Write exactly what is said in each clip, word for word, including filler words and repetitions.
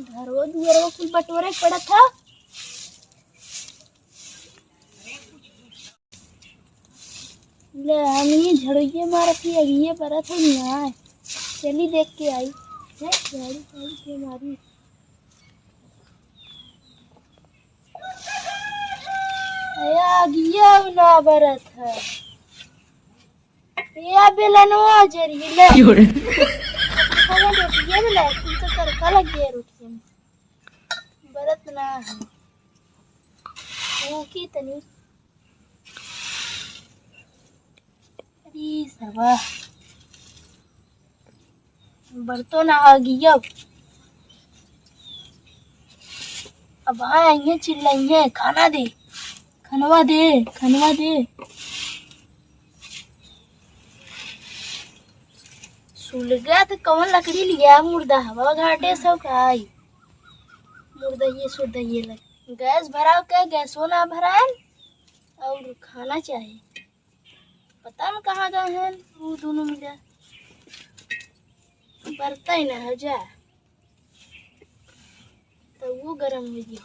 घरवा दुआरवा कुल बटोरे के पड़त ह। ले, हम ये झड़ोइये मारत ही, अब ये परत है नहीं आए। चली देख के आई। हैं, झाड़ू, झाड़ू के मारी। ए, आगिया ना बरत है। ए, बेलनवा जरी ले। क्यों रे? खाना रोटिया में लाए, तुम तो तड़का लग गया रोटिया में। बरत ना है। वो की तनी। अरे सरवा, बरतो ना आ गई अब। अब हाँ, ये चिल्लाइए, "खाना दे, खनवा दे, खनवा दे।" सुलगा तो कौन लकड़ी लिया, मुर्दा हवा घाटे सब खाई। मुर्दा ये, सुर्दा ये लग। गैस भराओ के, गैसो ना भराएन और खाना चाहे। पता न कहाँ गए हैं वो दोनों मिला। बरता ही ना हो जा। तो वो गरम हो गया।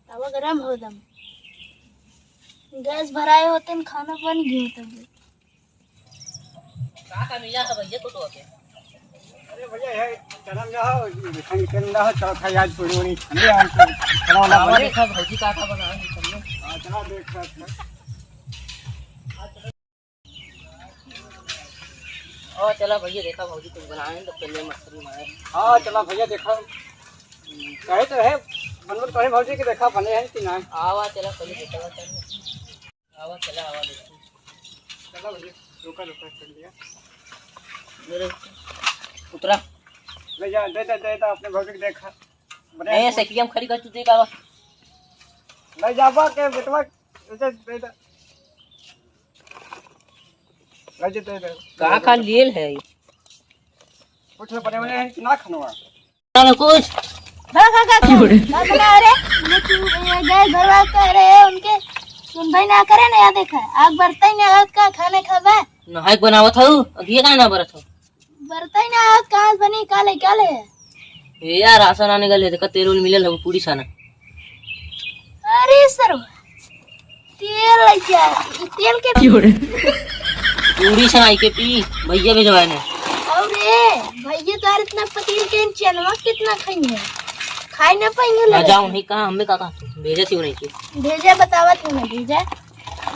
तवा गरम हो दम। गैस भराए होते न खाना बन गया होता। का का मिला है भैया को तो होते? अरे भैया, ये चना मिला हो, रिफाइन तेल मिला हो, चौथा याद पूरी होनी ठंडी है, हमको खाना वाला आवा बने। देखा भौजी का का बना है, चलिए। हाँ, चला देख सकते हैं। ओ, चला भैया, देखा भौजी कुछ बनाए हैं, तो पहले मछली मारे। हाँ, चला भैया, देखा। कहे तो है, बनवत कहे भौजी के देखा बने हैं कि ना। आवा, चला, पहले देखा, चल। आवा, चला, आवा, देखा। चला भैया, रुका, रुका, चल दिया। मेरे उतरा। ले जा, दे दे, दे दे, अपने भौजी के देखा। बने ए, हैं। सेकिया में खड़ी कर, तू देख, आवा। ले जाबा के बेटवा, दे दे, दे दे। ले जा, दे दे। का का लेल है? कुछ बने बने हैं कि ना खनवा? ना कुछ। बा का का का? बा बना रे। ये तू ये गए घरवा का रे, उनके सुन भाई ना करे ना, या देखा। आग बरता ही ना, आग का खाने खाबा। नहाए के बनावत हऊ, अब ये का ना बरत हऊ? बरता ही ना, आग कहाँ से बनी, का ले, का ले? ए यार, राशन आने गले, देखा तेल उल मिलल है, पूरी छाना। अरे सर, तेल लइके आ, ई तेल के क्यों रे? पूरी छनाई के पी, भैया भेजवाए ने। अरे, भैया तार इतना पतील के चनवा कितना खाइए? खाए ना पाएंगे ना लगे। जाओ, नहीं कहा, हमें का कहा तू? भेजे थी उन्हें की। भेजे बतावा तू ना, भेजे।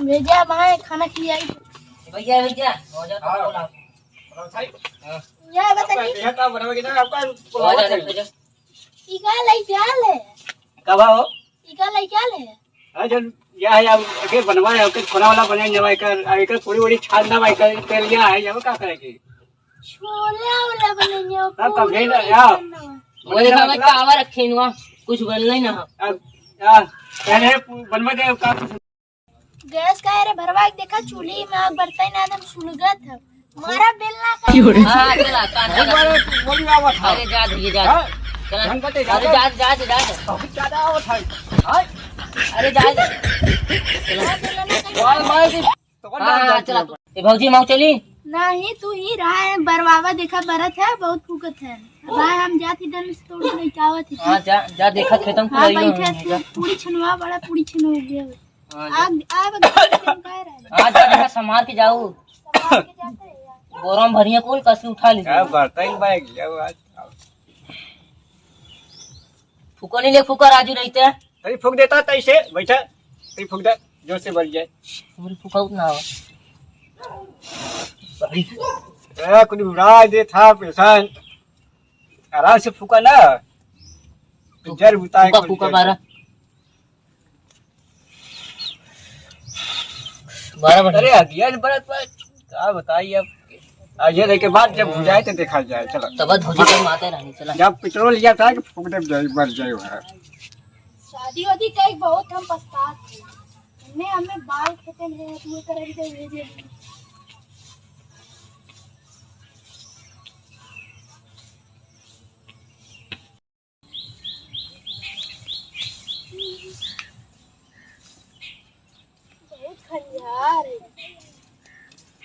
भेजे, वहाँ खाना खिलाई। भैया, भैया, हो जा, तो हाँ। बोला। हाँ, भाई। हाँ। या बताइए। आपका यह का बनवा के ना, आपका हो जा, हो जा। ई का लइके आल है? का बा हो? ई का लइके आल है? हाँ, जब यह है, अब एके बनवा है, ओके खाना वाला बने, जब एकर, एकर पूरी वूरी छान ना, एकर, एकर यह है, अब का करेगी? छोले वाला बने, तब पूरी कभी ना, वूरी या। छान ना। वो देखा, मैं तावा रखे हुआ, कुछ बनना ही ना। अब, या, पहले बनवा दे, अब का कुछ गैस का रे भरवा के देखा, चूल्ही में आग बरता ही ना, एकदम सुलगत है। मारा बेलना का। क्यों रे? हाँ, चला, कान बहुत लगा। बड़ा बोली आवत है। अरे जा, धीरे जा। हाँ? चला। ढंग से अरे जा। जा, जा, जा, जा। बहुत ज्यादा आवत है। हाँ? अरे जा, जा। चला। मारा बेलना का। बाल मार के तो कौन हाँ, डाल हाँ, चला। ए भौजी, माऊ चली? नहीं, तू ही रहा है, बरवावा देखा बरत है, बहुत फूकत है। भाई, हम जात ही दन से तोड़ के लेके आवत ही। हाँ, जा, जा, देखा खेतम हाँ, कुल बैठे आइलो हैं, थे, जा। पूरी छनवा, बड़ा पूरी छनवा हो गया। हाँ, जा। आग, आग, आग, आग, आग, आग, हाँ, जा, देखा, संभाल के जाऊ। संभाल के जाते हैं यार। बोरा में भरिया कुल कस के उठा लीजिए। क्या बर्तन बैग लिया हुआ है? फूको नहीं ले, फूका राजू रहते। अरे फूक देता तैसे, बैठा। अरे फूक दे, जोर से बज जाए। हमरे फूका उतना आवा। ए, कुछ उड़ा दे था पेशान। आराम से फूका ना। तो जर उतार फूका, कुल फूका जर। बारा। बारह बजे। अरे, अगियार बरत बा, का बताई अब। आ, ये देखे बाद जब बुझाए तो देखा जाए, चलो। तब भौजी कर माते रहनी, चला। जब पेट्रोल लिया था कि फूक दे जाए, मर जाए वहाँ। शादी वादी कई बहुत हम पछतात थे। हमें, हमें बाल खत्म है, तू करे भी तो ये जे। बहुत खंजार है।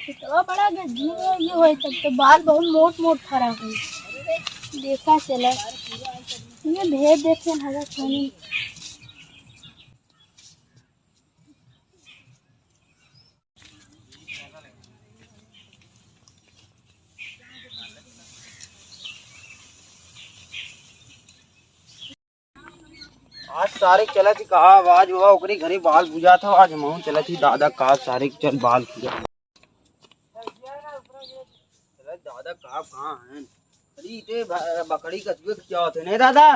इतना बड़ा गजनी है, ये होए तब तो बाल बहुत मोट मोट फरा है। देखा चला, ये भेज देते हैं हवा खाने। आज सारे चलत ही कहा, आज हुआ ओकरे घरे बाल बुझात ह, आज हमहू चलत ही दादा का सारे चल बाल किया। अरे दादा का कहाँ हैं? अरे इते ब-, बकरी कचुए क्या होते नहीं दादा?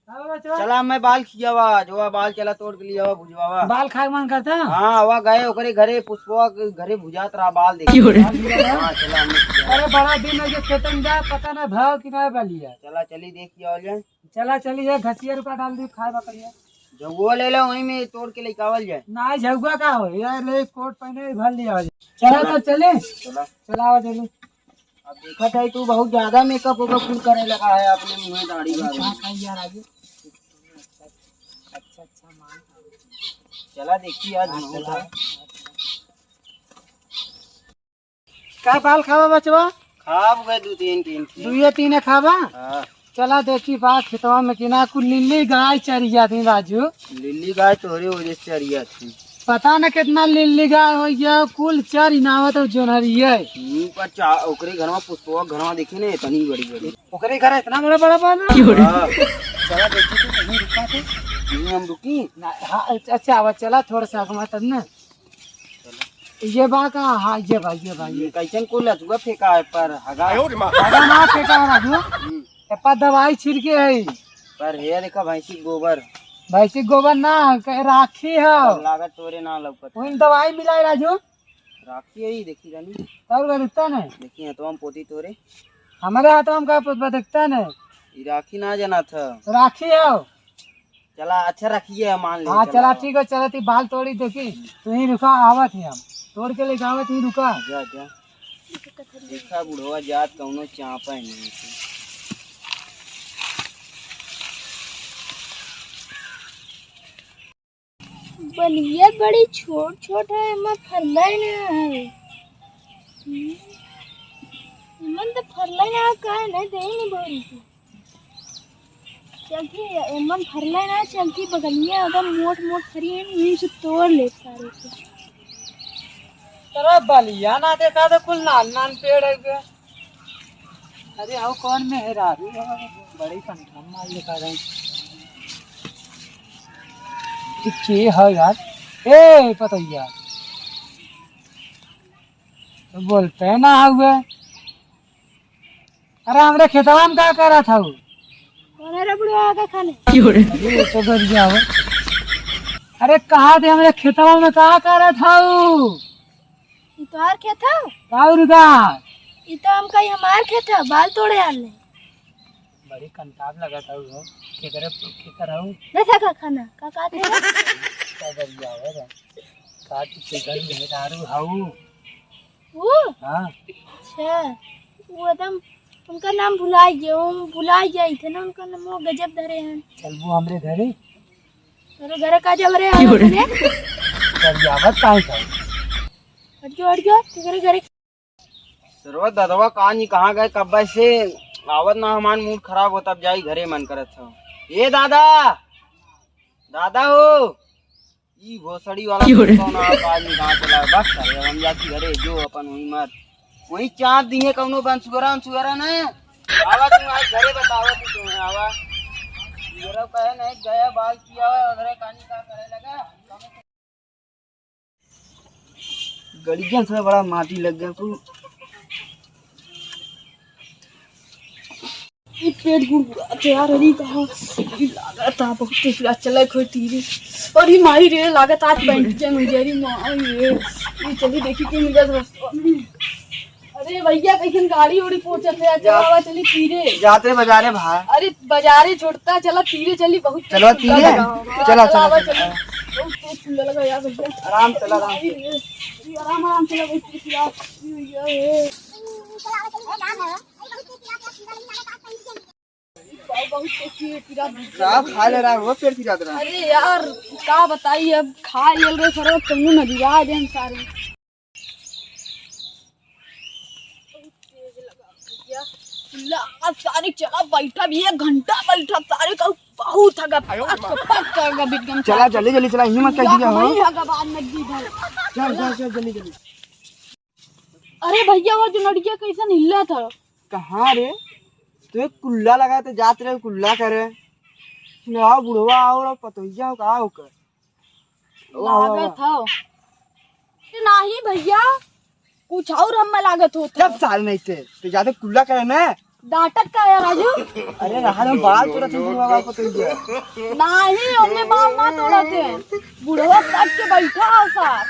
का बा बचवा? चला मैं बाल खियावा, जो बाल चला तोड़ के लियावा, बुझवावा। बाल खाए के मन करता? हाँ, हुआ गए ओकरे घरे, पुष्पवा के घरे बुझात रहा बाल देखे। क्यों रे? हाँ, चला हमने खियावा। अरे बड़ा दिन हो गया खेतन जाए, पता ना भाव कि ना बलिया। चला चली देखिए और जाए। चला चली, ये घसिया रुका डाल दी, खाए बकरिया। झउआ ले लो, वहीं में तोड़ के लेके आवल जाए। ना, झउआ का हो, ये ले कोट पहने भर लिया हो जाए। चला तो चले। चला। चला आओ चले। अब देखा था तू बहुत ज्यादा मेकअप वेकअप कुल करे लगा है अपने मुंह में दाढ़ी अरे बाल में। कहाँ यार आगे? अच्छा, अच्छा, माल। चला देखी आज हाँ, चला। का बाल खावा बचवा? खाब गए दू तीन, तीन, तीन। दुइये तीने खाबा? हाँ। चला देखी बा खेतवा में कि ना कुल लिल्ली गाय चरी जाती राजू। लिल्ली गाय तोहरे वजह से चरी जाती। पता न कितना लिल्ली गाय हो गया, कुल चरी नावत हो जोनहरिये। हम्म, पर चा-, ओकरे घरवा पुष्पवा घरवा देखी ने इतनी बड़ी बड़ी। ओकरे घर इतना बड़ा बड़ा बा ना? क्यों रे? हाँ। चला देखी तो कहीं रुका थे। यहीं हम रुकी? ना, हाँ, अच्छा, अच्छा, आवा चला थोड़ा सा आगे तब ना। ये बा का? हाँ, ये बा, ये बा, ये। ये कैसन कुल अथुआ फेंका है पर हगा? आयो रे माँ। हगा ना फेंका है राजू। हम्म। एप्पा दवाई छिड़के है। पर हे देखा भैंसी के गोबर। भैंसी के गोबर ना, कहे राखी है। तब लागत तोरे ना लौकत। वही दवाई मिला है राजू। राखी है ही, देखी रानी। तब का दिखता नहीं? देखी हथवा में पोती तोरे। हमारे हथवा में का पोतबा दिखता नहीं? ई राखी ना जाना था। राखी है। चला, अच्छा रखिए, मान ले, हाँ, चला। चला, ठीक है, चला, ती बाल तोड़ी देखी, तू ही रुका, आवत ही हम, तोड़ के लेके आवत ही, रुका। जा, जा। देखा, बुढ़वा जात कौनो चापा ही नहीं। बलिया बड़ी छोट छोट है, एमा फरले ना है। हम्म, एमन तो फरले ना, काहे नहीं दे नहीं बोरी के। चलती, एमन फरले ना, चलती बगलिया अगर मोट मोट फरी है, वहीं से तोड़ ले सारे के। तोरा बलिया ना देखा तो कुल नान नान पेड़ है के। अरे आओ कौन मेहरारू है, बड़ी कंठा मार लिखा रहे। ये के है यार? ए पतैया, तो बोलते ना हुए। अरे हमरे खेतवा में का करत हऊ? कौन है रे बुढ़वा आगे खाने? अरे ये तो गरिया हो। अरे कहा थे हमरे खेतवा में का करत हऊ? ई तोहार खेत हौ? और का? ई तो हम कही हमार खेत हौ, बाल तोड़े आल है। बड़ी कंटाप लगत हऊ हो। केकरे, केकर हऊ? देखा का खाना, का, का थे? का गरिया हो रे? का तू केकर मेहरारू हऊ? वो? हाँ। अच्छा, वो एकदम, उनका नाम भुला गया, वो भुला गया ही थे ना, उनका नाम वो गजब धरे हैं। चल वो हमरे घरे। तोरे घरे का जब रे क्यों रे? आदमी ने? गरियावत काहे का? हट गयो, हट गयो, तू घरे, घरे। सरवा ददवा का नहीं कहाँ गए, कब्बे से आवत ना, हमार मूड खराब होता, अब जाई घरे मन करत हो। ए दादा, दादा हो, ई भोसड़ी वाला क्यों रे? कौन आ, आज नहीं कहाँ चला, बस करे, हम जाती घरे, जो अपन वहीं मत, वहीं चाप दिए कौनो बंसुअरा, उनसुअरा ने, आवा तू आज घरे बतावा तू तुम्हें, आवा, घरे कहे नहीं गया, बाल किया हुआ, उधरे कानी का करे लगा। गड़ियन से बड़ा माटी लग गया कुल। ई पेट गुड़गुड़ात यार, अरे कहाँ, अरे लागत आ बहुत तेज पिरात, चला खोई तीरे। अरे माई रे, लागत आज पैंट चेंज हो जाए रे माई रे। ये चली देखी के मिल जात रस्ता में। अरे भैया, कइसन गाड़ी उड़ी पहुंचत है, जा। चलावा चली तीरे। जाते बाजारे भाई। अरे बाजारे छोड़ता, चला तीरे चली, बहुत तेज चलो ठंडा तीरे। लगा। चला, चला, चलावा चला। चली। बहुत तेज ठंडा लगा यार भैया। आराम चला, आराम। अरे, अरे, आराम, आराम चला, बहुत तेज पिरात। ये भैया, ये। बहुत तेज पिरात। का खा ले रहा है, वो पेट पिरात रहा है। अरे यार, का बताई, अब खा लेल रहे सरवा, तुमने नदिया देन सारे। बहुत तेज लगा भैया। ला, अरे चला बैठा भी, एक घंटा बैठा, सारे का बहुत हगा, पक, पक हगा बिगम चला, सारे। जल्दी, जल्दी चला, हिम्मत कर या दिया हो। वही हगा बाद में दी भाई। चल, चल, चल, जल्दी, जल्दी। अरे भैया, वो जो लड़किया कैसन हिल्ला था? कहाँ रे? तो एक कुल्ला लगा तो जात रहे कुल्ला करे। ना बुढ़वा आओ, पतोहिया हो का ओकर? वाह, वाह, लागत वाह। हौ। ए, नाही भैया, कुछ और हम्मे लागत होत जब हौ। साल नहीं थे, तो ज्यादा कुल्ला करे ना। डांटत का है राजू? अरे यार, हम बाल तोड़त हई, बुढ़वा बाल पतोहिया। नाही, ओमे बाल ना तोड़त है। बुढ़वा कट के बैठा है सार।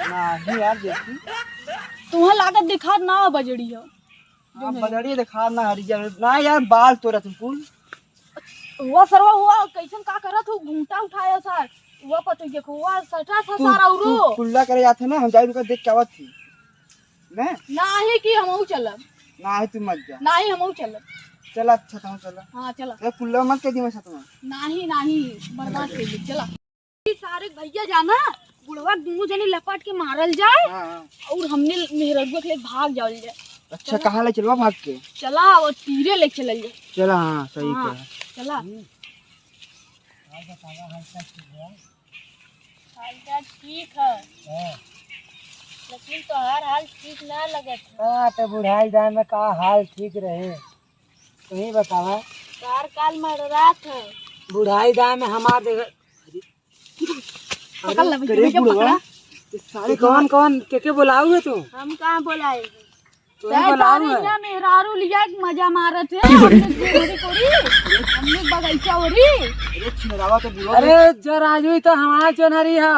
नाही यार, देखी। तुम्हें लागत दिखात ना हो बजड़ी हो। हाँ, बजड़ी दिखात ना हरिया। ना यार, बाल तोड़त हई कुल। हुआ सरवा हुआ, कैसन का करत हो, घूंटा उठाया सार। हुआ पतोहिया को, हुआ सटा था तू, सार औरो। तू कुल्ला करे जात है ना, हम जाई रुका देख के आवत थी। मैं? नाही कि हमहू चलब। नाही, तू मत जा। नाही, हमहू चलब। चला, अच्छा, तू चला। हाँ, चला। ए, कुल्ला मत कर दी मैं साथ में। नाही, नाही, बर्दाश्त कर ले, चला। ई सारे भैया जाना, बुढ़वा दुनू जने लपट के मारल जाए। हाँ, हाँ। और हमने मेहररुआ के ले भाग जावल जाए। अच्छा, चला। कहाँ ले चलवा भाग के? चला, वो तीरे ले चलल जाए। चला, हाँ, सही हाँ, कहा। चला। हम्म। हाल चाल ठीक है। हाँ। लेकिन तोहार हाल ठीक ना लगत है। हाँ, तो बुढ़ाई दाम में का हाल ठीक रहे, तू ही बतावा। कार काल मर रात है। बुढ़ाई दाम में हमार देख, पकड़ ले भैया, अरे भैया, बुढ़वा, पकड़ा। ये सारे कौन, कौन, के, के बोलाऊ है तू? हम कहाँ बोलाए हैं? तू ही तै बोलाऊ सारे है। इतना मेहरारू लिया के मजा मारत है। हमने कोरी कोरी, हमने बगीचा ओरी। अरे छिनरावा तो बुढ़वा। अरे जो राजू, ई तो हमार चोनहरी है।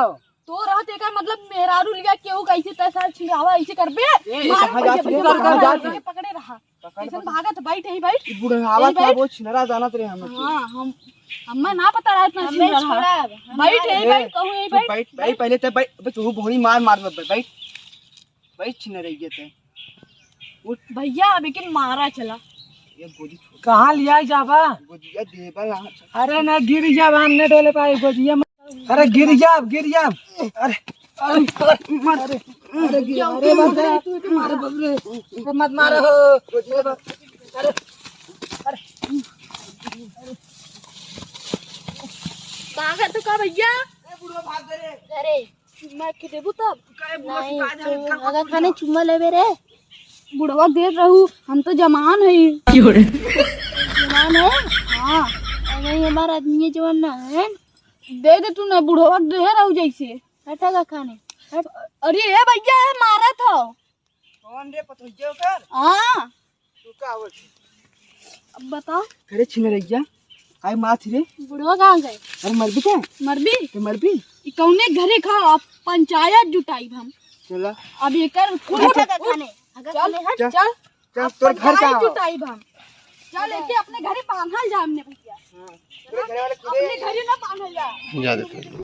तो रहत एकर मतलब मेहरारू लिया केहू कैसे तै सारे छिनरावा ऐसे करबे? ए, मार कहाँ भैया, जात भैया, है? कहाँ पकड़े जात है? रहा, पकड़े रहा। पकड़, कैसन पकड़। भागत, बैठ, यही बैठ। ई बुढ़ावा यही का बैठ। वो छिनरा जानत रहे हम लोग के। हाँ, हम, हमें ना पता रहा इतना हमें छिनरा रहा। छोड़ा अब, हम बैठ, ना यही ए, बैठ, कहूँ यही तू बैठ, बैठ, बैठ, बैठ। पहले तो बैठ, बस वो भोनी मार, मार, बैठ, बैठ, बैठ छिनरा ये तो। उठ। भैया, अब एके मारा चला। ये गोदी छोड़। कहाँ लिया जाबा? गोदिया देबा ना। अरे ना, गिर जाबा, हम नहीं डोले पाए, गोदिया अरे गिर जा, गिर जा। अरे, अरे, अरे, मत, अरे, अरे, गिर, अरे, मत, अरे, बाप रे, अरे, मत मारो हो। अरे, अरे। भागत हो का भैया? ए, बुढ़वा भाग गए रे। अरे, चुम्मा के देबू तब? काहे बुढ़वा नहीं, सिखा दे, तू इनका हगा कुछ खाने ना। चुम्मा लेबे रे। बुढ़वा देत रहू, हम तो जवान हई। क्यों रे? जवान है? हाँ। अरे, हमार आदमी जवान ना है। दे दे तू ना, बुढ़वा के देहे रहू जैसे। हटा का खाने, हट। अरे ए भैया, ए मारत हो। कौन रे, पतोहिया ओकर? हाँ। तू का बोल? अब बताओ। अरे छिनरैया, काहे मारत रे? बुढ़वा कहाँ गए? अरे मरबी का? मरबी? तो मरबी? ई कौने घरे खा, अब पंचायत जुटाई हम। चला। अब एकर कुल हटा का खाने। चल, चल, चल। चल, अब तोर घर पंचायत कहाँ हो? जुटाई हम। चल, एके अपने घरे बांधल जा हमने भैया। हाँ। तोरे घरे वाले कूदे। अपने घरे ना बांधल जा। जा दे।